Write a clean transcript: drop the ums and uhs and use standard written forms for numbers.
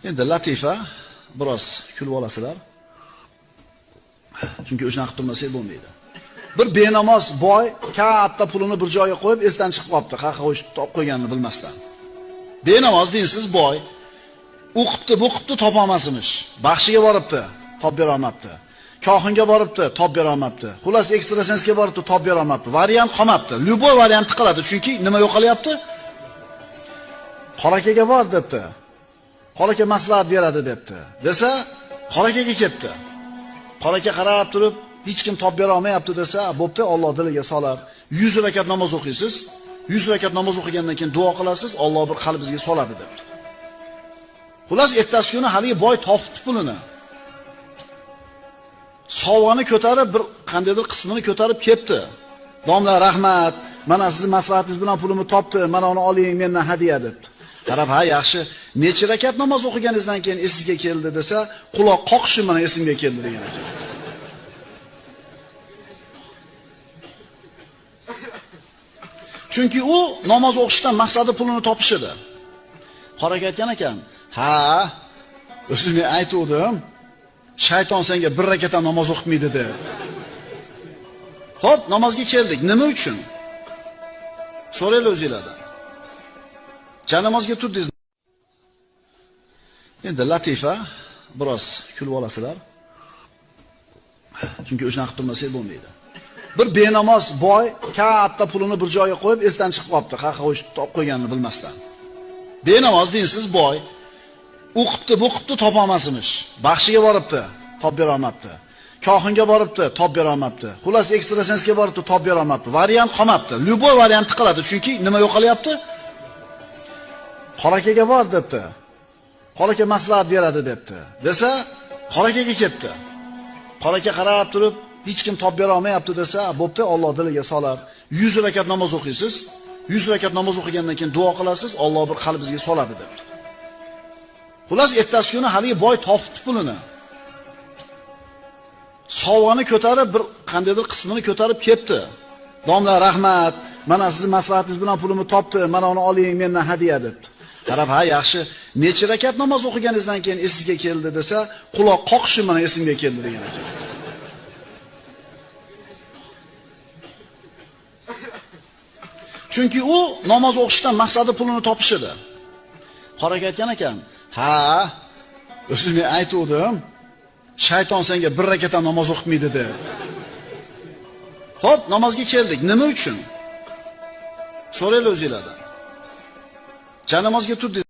Endi latifa, biroz kulib olasizlar. Chunki o'shani qilib turmasak bo'lmaydi. Bir benamoz boy katta pulini bir joyga qo'yib esdan chiqib qolibdi, qayerga qo'yib qo'yganini bilmasdan. Benamoz dinsiz boy o'qibdi, bo'qibdi, topa olmasmish. Baxshiga boribdi, top bera olmabdi. Kohinga boribdi, top bera olmabdi. Xullas ekstrasensga boribdi, top bera olmabdi. Variant qolmabdi. Любой variantni qiladi, chunki nima yo'qolyapti? Qorakaga bor debdi. Qoraka maslahat beradi debdi. Desa, Qorakaga ketdi. Qoraka qarab turib, hech kim top bera olmayapti desa, bo'pti, Alloh diliga solar. 100 rakat namoz o'qiysiz, 100 rakat namoz o'qigandan keyin duo qilasiz, Alloh bir qalbingizga soladi debdi. Xullas ertasi kuni haligi boy topibdi pulini. Sovg'ani ko'tarib bir qandaydir qismini ko'tarib ketdi. Domla rahmat, mana sizning maslahatingiz bilan pulimni topdim, mana uni oling mendan hadiya debdi. Qarab, ha yaxshi, necha rakat namoz o'qiganingizdan keyin esingizga keldi desa, quloq qoqishim mana esimga keldi degan ekan. Chunki u namoz o'qishdan maqsadi pulini topish edi. Qoraka aytgan ekan, ha, o'zim aytuvdim, shayton senga bir rakat ham namoz o'qitmaydi deb. Xo'p, namozga keldik. Nima uchun? So'raylar o'zinglardan. Namozga turdingiz. Endi latifa, biroz kulib olasizlar. Chunki o'shani qilib turmasak bo'lmaydi. Bir benamoz boy katta pulini bir joyga qo'yib esdan chiqib qolibdi, qayerga qo'yib qo'yganini bilmasdan. Benamoz dinsiz boy o'qibdi, bo'qibdi, topa olmasmish. Baxshiga boribdi, top bera olmabdi. Kohinga boribdi, top bera olmabdi. Xullas ekstrasensga boribdi, top bera olmabdi. Variant qolmabdi. Любой variantni qiladi, chunki nima yo'qolyapti? Qorakaga bor debdi. Qoraka maslahat beradi debdi. Desa, Qorakaga ketdi. Qoraka qarab turib, hech kim top bera olmayapti desa, bo'pti, Alloh diliga solar. 100 rakat namoz o'qiysiz, 100 rakat namoz o'qigandan keyin duo qilasiz, Alloh bir qalbingizga soladi debdi. Xullas ertasi kuni haligi boy topibdi pulini. Sovg'ani ko'tarib bir qandaydir qismini ko'tarib ketdi. Domla rahmat, mana sizning maslahatingiz bilan pulimni topdim, mana uni oling mendan hadiya debdi. Qarab, ha yaxshi, necha rakat namoz o'qiganingizdan keyin esingizga keldi desa, quloq qoqishim mana esimga keldi degan ekan. Chunki u namoz o'qishdan maqsadi pulini topish edi. Qoraka aytgan ekan, ha, o'zim aytuvdim, shayton senga bir rakat ham namoz o'qitmaydi deb. Xo'p, namozga keldik. Nima uchun? So'raylar o'zinglardan. Namozga turdingiz.